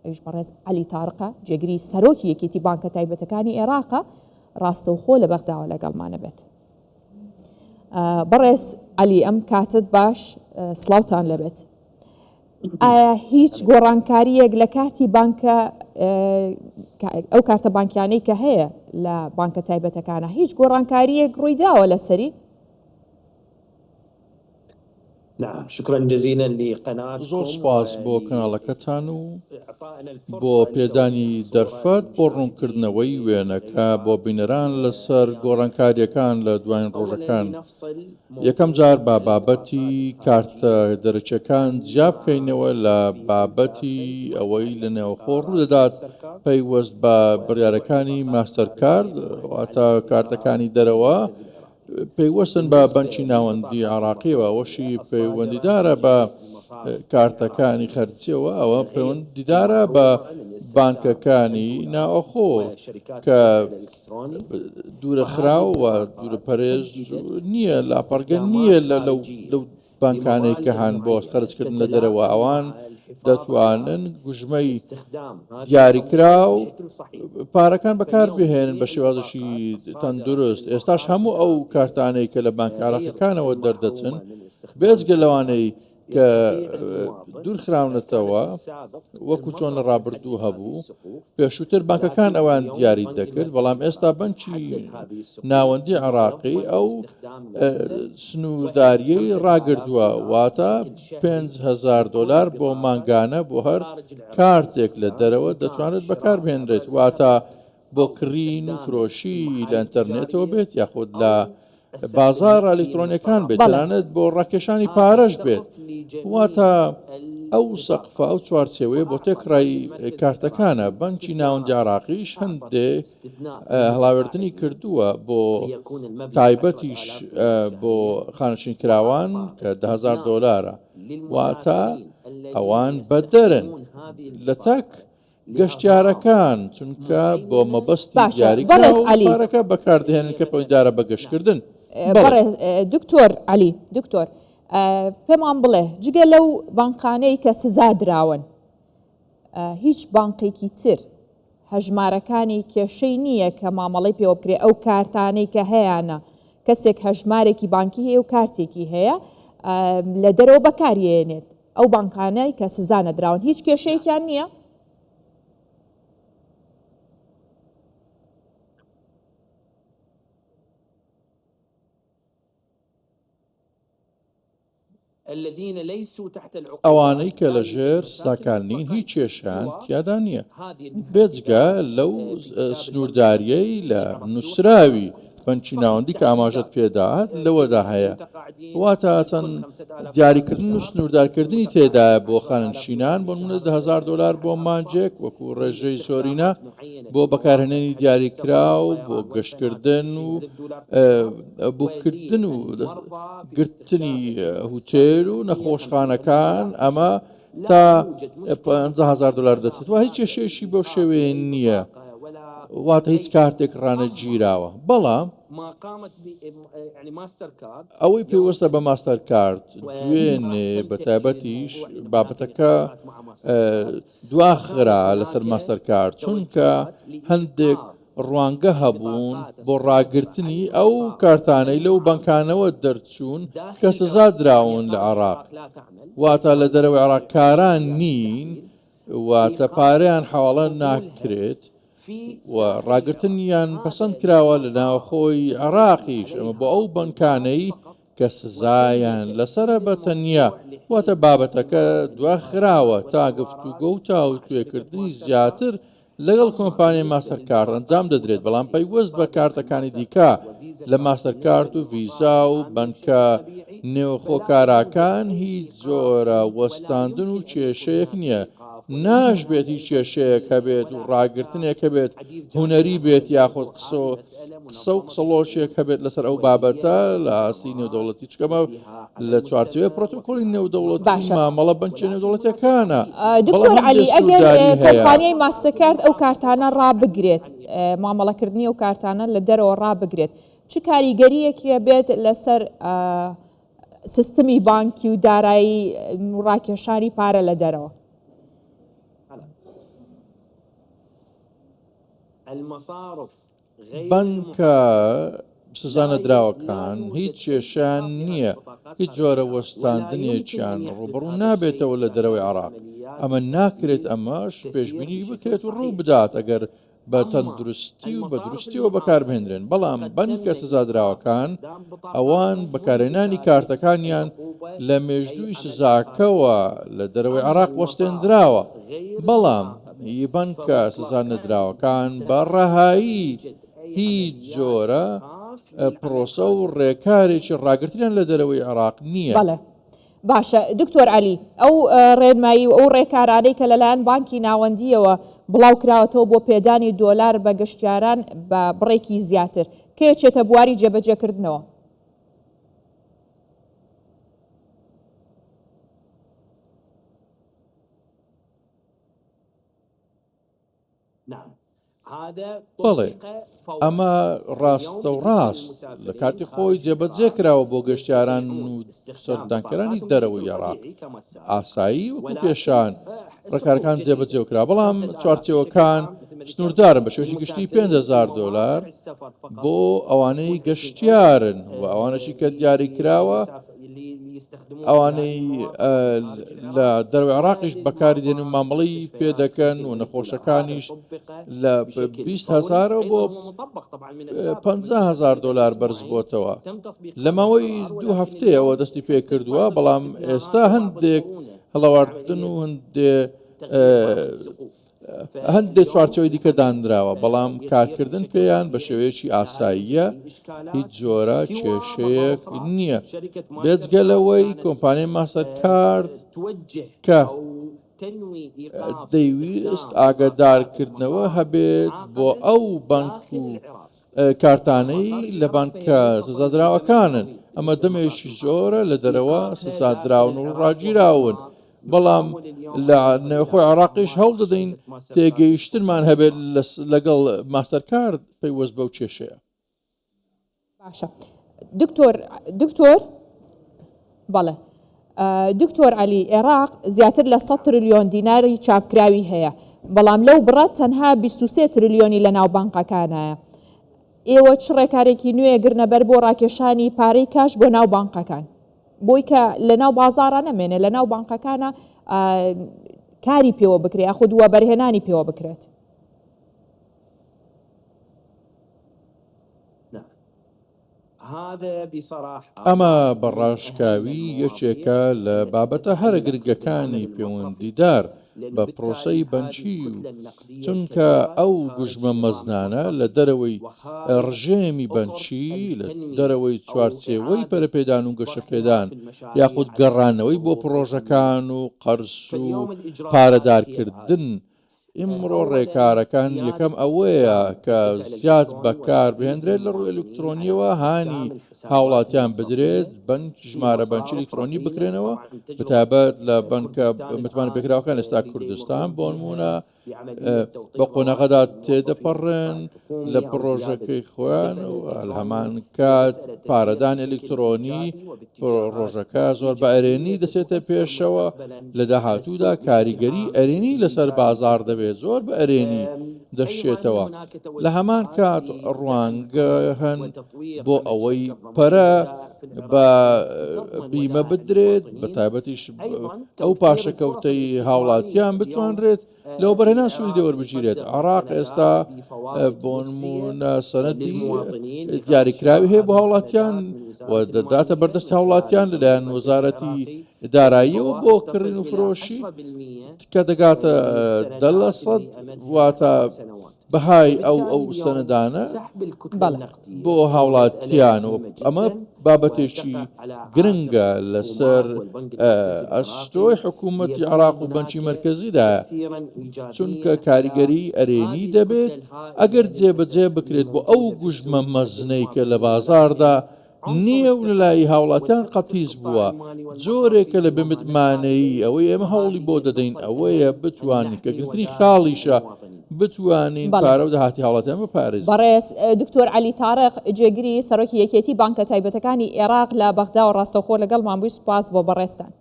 ئەویش بەڕێز عەلی تارقە، جێگری سەرۆکی یەکێتی بانکە تایبەتەکانی عێراقە، ڕاستەوخۆ لە بەغداوە لەگەڵمانە بێت. بەڕێز عەلی ئەم کاتت باش سڵاوتان لەبێت. ئایا هیچ گۆڕانکارییەک لە کارتی بانکە ئەو کارتە بانکیانەی کە هەیە لە بانکە تایبەتەکانە هیچ گۆڕانکارییەک ڕووی داوە لەسەری؟ زۆر سوپاس بۆ کەناڵەکەتان و بۆ پێدانی دەرفەت بۆ ڕوونکردنەوەی وێنەکە بۆ بینەران لەسەر گۆڕانکارییەکان لە دواین ڕۆژەکان. یەکەم جار با بابەتی کارتە دەرەکیەکان جیا بکەینەوە لە بابەتی ئەوەی لە نێوخۆ ڕوودەدات پەیوەست بە بڕیارەکانی ماستەرکارد واتە کارتەکانی دەرەوە پەیوەستن بە بەنکی ناوەندی عێراقیەوە ئەوەشی پەیوەندیدارە بە کارتەکانی خەرجیەوە ئەوە پەیوەندیدارە بە بانکەکانی ناوەخۆ کە دوورەخراو و دوورەپەرێز نییە لاپەڕگە نییە لە لەو لەو بانکانەی کە هەن بۆ خەرجکردن لە دەرەوە ئەوان دەتوانن گوژمەی دیاریکراو پارەکان بەکاربهێنن بە شێوازێکی تەندروست ئێستاش هەموو ئەو کارتانەی کە لە بانکە عێراقیەکانەوە دەردەچن بێجگە لەوانەی کە دوورخراونەتەوە وەکو چۆن لە ڕابردوو هەبوو پێشووتر بانکەکان ئەوان دیاری دەکرد بەڵام ئێستا بەنکی ناوەندی عێراقی ئەو سنوورداریەی ڕاگردووە واتە 5هزار دلار بۆ مانگانە بۆ هەر کارتێک لە دەرەوە دەتوانێت بەکاربهێنرێت واتە بۆ کڕین و فرۆشی لە ئینتەرنێتەوە بێت یاخود لە بازاڕە ئەلیکترۆنیەکان بێت تەنانەت بۆ ڕاکێشانی پارەش بێت واتە ئەو سەقفە ئەو چوارچێوەیە بۆ تێکڕای کارتەکانە بەنکی ناوەندی عراقیش هەندێ هەڵاوێردنی کردووە بۆ تایبەتیش بۆ خانشین کراوان کە دههزار دۆلارە واتە ئەوان بەدەرن لە تەک گەشتیارەکان، چونکە بۆ مەبەستی باشە دیاریکراو بەڕێز عەلی. پارەکە بەکاردەهێنن کە پەیوەندیدارە بە گەشتکردن. بەڵێ. بەڕێز دکتۆر عەلی، دکتۆر پێمان بڵێ جگە لەو بانقانەی کە سزا دراون هیچ بانقێکی تر هەژمارەکانی کێشەی نییە کە مامەڵەی پێوە بکرێ ئەو کارتانەی کە هەیانە کەسێک هەژمارێکی بانکی هەیە و کارتێکی هەیە لە دەرەوە بەکاریێنێت ئەو بانکانەی کە سزا نەدراون هیچ کێشەیەکیان نییە؟ ئەوانەی کە لە ژێر سزاکان نین هیچ کێشەیان تیادا نییە بێجگە لەو سنووردارییەی لە نووسراوی بەنکی ناوەندی کە ئاماژەت پێدا هەر لەوەدا هەیە واتە چەند دیاریکردن و سنووردارکردنی تێدایە بۆ خانەنشینان بۆ نمونە 10هزار دلار بۆ مانجێک وەکو ڕێژەی زۆرینە بۆ بەکارهێنانی دیاریکراو بۆ گەشتکردن و بوکردن و گرتنی هوتێل و نەخۆشخانەکان ئەمە تا 50هزار دلار دەچێت و هیچ کێشەیەکی بەو شێوەیە نییە واتە هیچ کارتێک ڕانەگیراوە بەڵام ئەوەی پێوەستە بە ماستەر کارت دوێنێ بە تایبەتیش بابەتەکە دواخرا لەسەر ماستەر کارت چونکە هەندێک ڕوانگە هەبوون بۆ ڕاگرتنی ئەو کارتانەی لەو بانکانەوە دەرچوون کە سزا دراون لە عێراق واتە لە دەرەوەی عێراق کاران نین واتە پارەیان حەواڵە ناکرێت و ڕاگرتنیان پەسەند کراوە لە ناوخۆی عێراقیش ئەمە بۆ ئەو بەنکانەی کە سزایان لەسەرە بە تەنیا واتە بابەتەکە دواخراوە تا گفتوگۆ و تاوتوێکردنی زیاتر لەگەڵ کۆمپانیای ماستەر کارت ئەنجام دەدرێت، بەڵام پەیوەست بە کارتەکانی دیکە لە ماستەر کارت و ڤیزا و بەنکە نێوخۆکاراکان هیچ جۆرە وەستاندن و کێشەیەک نییە، ناشبێت هیچ کێشەیەک هەبێت و ڕاگرتنێک هەبێت هونەری بێت یاخود قسە قسە و قسەڵۆکێک هەبێت لەسەر ئەو بابەتە لە ئاستی نێودەوڵەتی چونکە ئەمە لە چوارچێوەی پرۆتۆکۆلی نێودەوڵەتی باشە. مامەڵە بەنکیە نێودەوڵەتیەکانە بەڵام دکتۆر هەندێ عەلی ئەگەر سنوورداری هەیە. کۆمپانیای ماستەرکارد ئەو کارتانە ڕابگرێت مامەڵەکردنی ئەو کارتانە لە دەرەوە ڕابگرێت چ کاریگەریەکی ئەبێت لەسەر سیستمی بانکی و دارایی و ڕاکێشانی پارە لە دەرەوە؟ بانکە سزانەدراوەکان هیچ کێشەیان نییە، هیچ جۆرە وەستاندنێکیان ڕووبەڕوو نابێتەوە لە دەرەوەی عێراق، ئەمە ناکرێت ئەمەش پێشبینی بکرێت و ڕووبدات ئەگەر بە تەندروستی و بە دروستیەوە بەکاربهێنرێن، بەڵام بەنکە سزادراوەکان ئەوان بەکارهێنانی کارتەکانیان لە مێژووی سزاکەوە لە دەرەوەی عێراق وەستێندراوە، بەڵام ی بەنکە سزا نەدراوەکان بە ڕەهایی هیچ جۆرە پرۆسە و ڕێکارێکی ڕاگرتنیان لە دەرەوەی عێراق نییە. بەڵێ باشە دکتۆر عەلی ئەو ڕێنمایی و ئەو ڕێکارانەی کە لەلایەن بانکی ناوەندییەوە بڵاو کراوەتەوە بۆ پێدانی دۆلار بە گەشتیاران بە بڕێکی زیاتر کەی ئەچێتە بواری جێبەجێکردنەوە؟ بەڵێ، ئەمە ڕاستەوڕاست لە کاتی خۆی جێبەجێ کراوە بۆ گەشتیاران و سەردانکەرانی دەرەوەی عێراق. ئاسایی وەکو پێشان ڕێکارەکان جێبەجێ کرا، بەڵام چوارچێوەکان سنووردارن بە شێوەیەکی گشتی 5000 دۆلار بۆ ئەوانەی گەشتیارن و ئەوانەشی کە دیاری کراوە ئەوانەی لە دەرەوەی عێراقیش بەکاری دێن و مامەڵەی پێ دەکەن و نەخۆشەکانیش لە 20 هەزارەوە بۆ 50 هەزار دۆلار بەرز بۆتەوە لە ماوەی دوو هەفتەیەوە دەستی پێ کردووە بەڵام ئێستا هەندێک هەڵەواردن و هەندێ هەندێک چوارچێوەی دیکە دانراوە، بەڵام کارکردن پێیان بە شێوەیەکی ئاساییە، هیچ جۆرە کێشەیەک نییە، بێجگە لەوەی کۆمپانیای ماستەرکارد کە دەیویست ئاگادارکردنەوە هەبێت بۆ ئەو بانک و کارتانەی لە بانکە سزادراوەکانن، ئەمە دەمێکی زۆرە لە دەرەوە سزادراون و ڕاگیراون، بەڵام لە نێوخۆی عێراقیش هەوڵ دەدەین تێگەیشتنمان هەبێت لەگەڵ ماستەرکارد پەیوەست بەو کێشەیە. باشە دکتۆر دکتۆر بەڵێ دکتۆر عەلی عێراق زیاتر لە 100 تریلیۆن دیناری چاپکراوی هەیە بەڵام لەو بڕە تەنها 23 تریلیۆنی لە ناو بانقەکانایە ئێوە چ ڕێکارێکی نوێ گرنە بەر بۆ ڕاکێشانی پارەی کاش بۆ ناو بانقەکان بۆی کە لە ناو بازاڕا نەمێنێ لە ناو بانقەکانە کاری پێوە بکرێ یاخود وەبەرهێنانی پێوە بکرێت؟ ئەمە بە ڕاشکاوی یەکێکە لە بابەتە هەرە گرنگەکانی پێوەندیدار بە پرۆسەی بەنکی و چونکە ئەو گوژمە مەزنانە لە دەرەوەی ڕژێمی بەنکی، لە دەرەوەی چوارچێوەی پەرەپێدان و گەشەپێدان یاخود گەڕانەوەی بۆ پڕۆژەکان و قەرز و پارەدارکردن ئیمڕۆ ڕێکارەکان یەکەم ئەوەیە کە زیاد بەکاربهێنرێت لە ڕووی ئەلکترۆنیەوە هانی هاوڵاتیان بدرێت بەنک ژمارە بەنکی ئەلکترۆنی بکرێنەوە بەتایبەت لە بەنکە متمانە پێکراوەکان ئێستا کوردستان بۆنمونە بە قۆناغەدا تێدەپەڕن لە پڕۆژەکەی خۆیان و هەمان کات پارەدان ئەلکترۆنی ڕۆژەکە زۆر بە ئەرێنی دەچێتە پێشەوە لە داهاتوودا کاریگەری ئەرێنی لەسەر بازار دەبێت زۆر بە ئەرێنی دەشێتەوە لە هەمان کات ڕوانگە هەن بۆ ئەوەی پەرە بە بیمە بدرێت بە تایبەتیش ئەو پاشەکەوتەی هاوڵاتیان بتوانرێت لە وەبەرهێنان سوودی لێ وەربگیرێت. عێراق ئێستا بۆنموونە سەنەدی دیاریکراوی هەیە بۆ هاوڵاتیان و دەداتە بەردەستی هاوڵاتیان لەلایەن وەزارەتی داراییەوە بۆ کڕین و فرۆشی کە دەگاتە 10% واتە بەهای ئەو ئەو سەنەدانە بۆ هاوڵاتیان و ئەمە بابەتێکی گرنگە لەسەر ئەستۆی حکوومەتی عراق و بەنکی مەرکەزیدایە چونکە کاریگەری ئەرێنی دەبێت ئەگەر جێبەجێ بکرێت بۆ ئەو گوژمە مەزنەی کە لە بازاڕدا نییە و لەلای هاوڵاتیان قەتیس بووە، جۆرێکە لە بێمتمانەیی، ئەوەی ئێمە هەوڵی بۆ دەدەین ئەوەیە بتوانین کە گرنگترین خاڵیشە بتوانین پارە و داهاتی هاوڵاتیان بپارێزین. بەڕێز دکتۆر عەلی تارق جێگری سەرۆکی یەکێتی بانکە تایبەتەکانی ئێراق لە بەغداوە ڕاستەوخۆ لەگەڵمان بووی سوپاس بۆ بەڕێزتان.